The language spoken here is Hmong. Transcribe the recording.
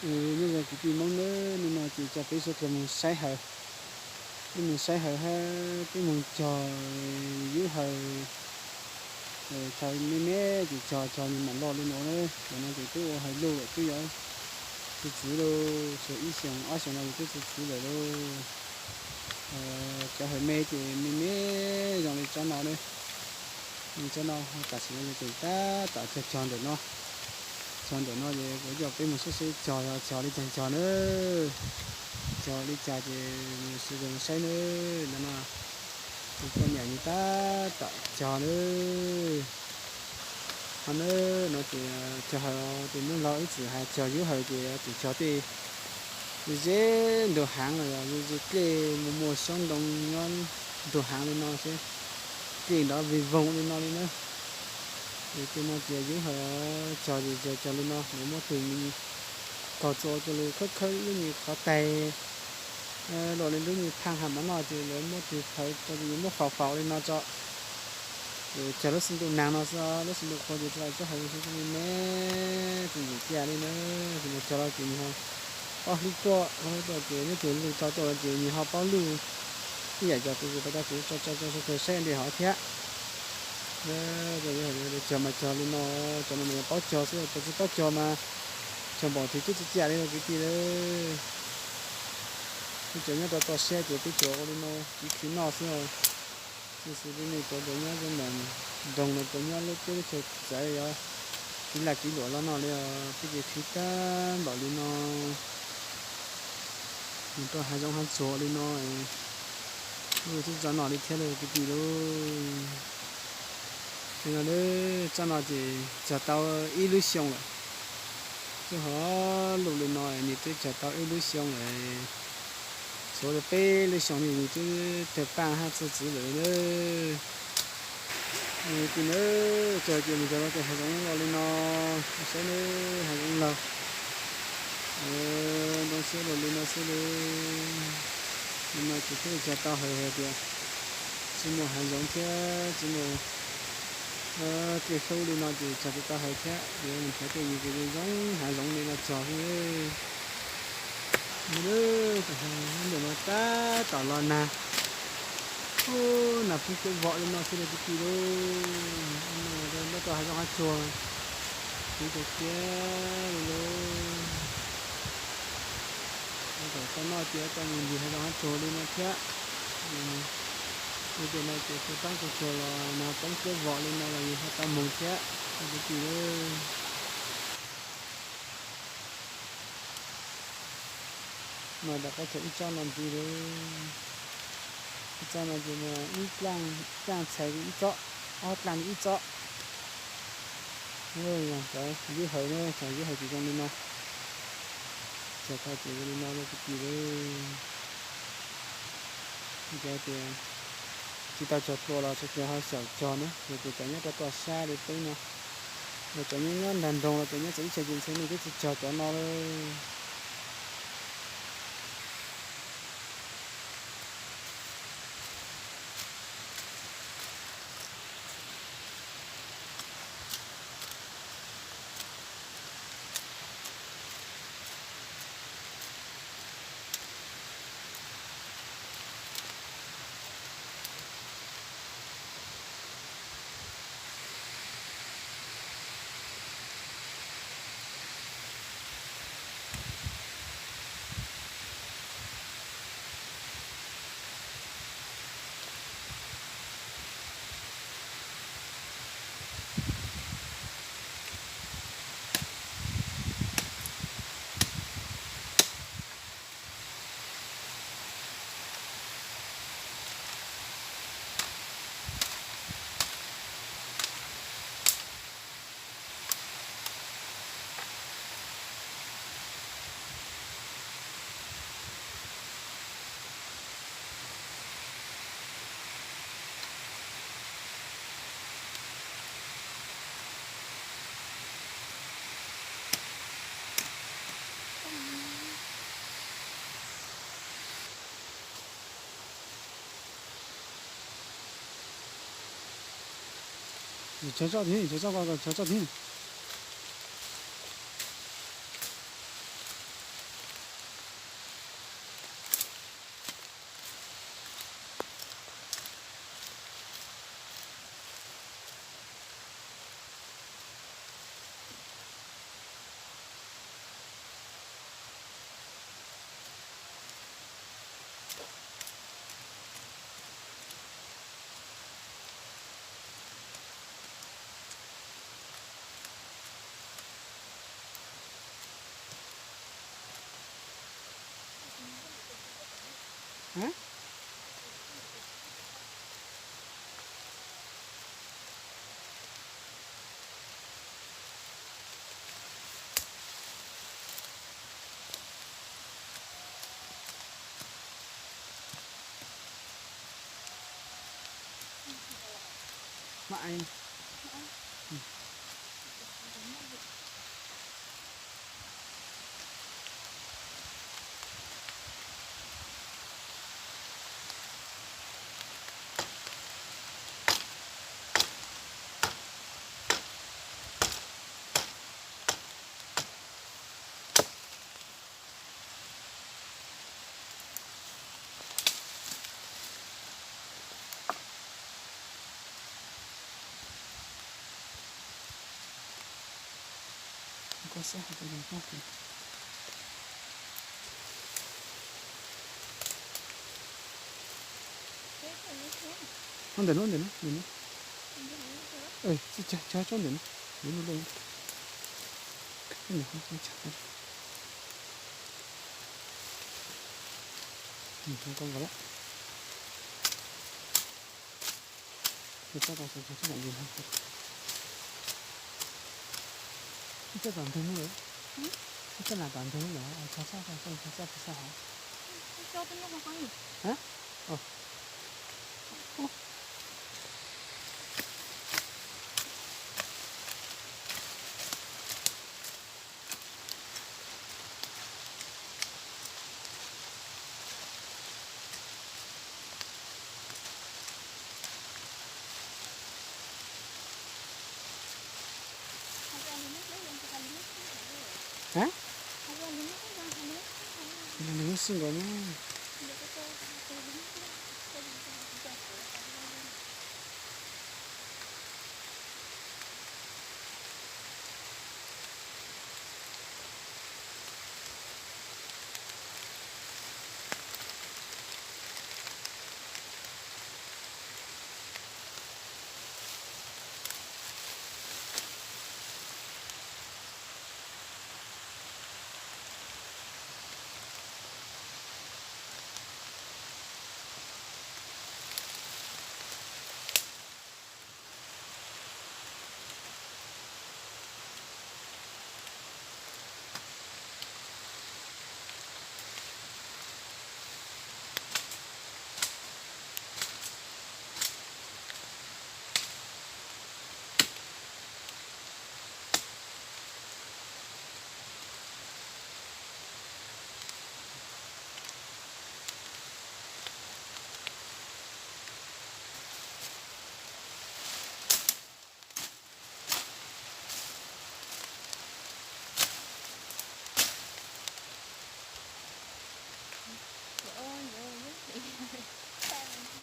Nyob zoo kwv tij Hmoob nawb, hnub no ces coj peb suav dlawg mus saib hawm, peb mus saib hawm hab peb mus cog yub hawm, cog me me ces cog cog nws mam loj li no na. Tam no ces peb ua hawm luj lawm, peb yuav txi txiv lauj, tshuav ib xyoos ob xyoos no ces peb txi txiv lawm lauj. Cov hawm me ces me me zoo li tsob no na. Tsob no tam sim no ces tab tom cog cog ntawm no. Cog ntawm no ces kuv coj peb mus saib seb cog cog li cas cog na. Cog li cas ces mus saib na. Ntawm no kuv poj niam nws tab tom cog na. Ho na, no ces cog hawm ces Hmoob laug ib txwm hais cog yub hawm ces txwm cog tej ze ntug haav los yog ze dlej muaj muaj xyoob ntoo nyob ntug haav li no xwb, dlej nrov vig voog li no li na. Ces tej no ces yub hawm cog ces cog cog li no, lawv muab tus me kaug txua ua lug khawb khawb lub me qhov taig, luaj li lub me phaaj has mov noj ces lawv muab tus phawv tso ces muab faus faus li no tso. Ces cog lub xi ntuj naag no xwb, lub xi ntuj qhua ces tso tsob hawm xwb, me me tsis ntxim tiaj li na. Ces cog los ces nws ho paub hlwb tuaj, paub hlwb tuaj ces neb tus lug tso tuaj los ces nws ho paub lug ib yam cov kuv, kuv tau kuv tso tso tso tso saib ntej hov thiab. Cog mas cog li no, cov no mas yog paub cog xwb, cov tsis paub cog mas cog npaum twg twb tsis tiaj li kwv tij lauj. Peb cov nyob rau toj siab ces peb cog ua li no txiv khi noj xwb os. Xws li nej cov nyob nram nroog los cov nyob lub teb lub chaw txawv yog kiv laj kiv luam los noj li os, peb ces khi tag npaum li no. Mus rau hav zoov hav tsuag li no, lub twb tso noj li thiab lauj kwv tij lauj. Li no, tsob no ces cog tau ib lub xyoo lawm. Twb hov lug li no nws twb cog tau ib lub xyoo lawm. Tshuav peb lub xyoo nws twb tawg paaj hab txawj txiv lawm na. Kwv tij na, cog ces mus cog rau tej hav zoov los li no, saib na, hav zoov laug, ntoo siab lug li no xwb li. Li no ces twb cog tau hawm hais tias tsis muaj hav zoov thiab tsis muaj dlej hlub li no ces cog tsis tau hawm thiab, yuav mus nrhiav tej yus ces zoo hav zoov li no cog xwb. Ntawm no tab tom los nag, nag poob coob vos li no xwb lauj kwv tij lauj. Nyob rau hav zoov hav tsuag, kuv cov tiab li lauj. Tau noj ces tau mus ncig hav zoov hav tsuag li no thiab. Ua tej no ces kuv taab kuv tsuag los nag poob coob vos li no los yus ho tau moog thiab kwv tij lauj. No rov qab cog ib tsob no ntxiv lauj. Ib tsob no ces ib dlaaj txhais li ib tsob, ob dlaaj li ib tsob. Cov yub hawm na, cov yub hawm ces zoo li no. Cog tau ces zoo li no lauj kwv tij lauj. Cov tias tsis tau cog dlua los tsuas yog ho xyaum cog na, yog tias cov nyob rau toj sab li peb no, los cov nyob nyob nrag nroog los cov nyob txawv teb chaws ces ntshe nej twb tsis cog cov no lauj. Cog tsob thiab, cog tsob ko, cog tsob thiab. Ntawm no, ntawm no, ntawm no. Txij cag cag tsob ntawm no, yuav luj luj. Ntawm no, ntawm no. Ntawm no, ntawm no. Ib txoj tom ntug lawm, ib txoj tom ntug lawm, txog txoj, txog txoj pem sab hauv. Hais tias nws muaj xwb nkaus mas.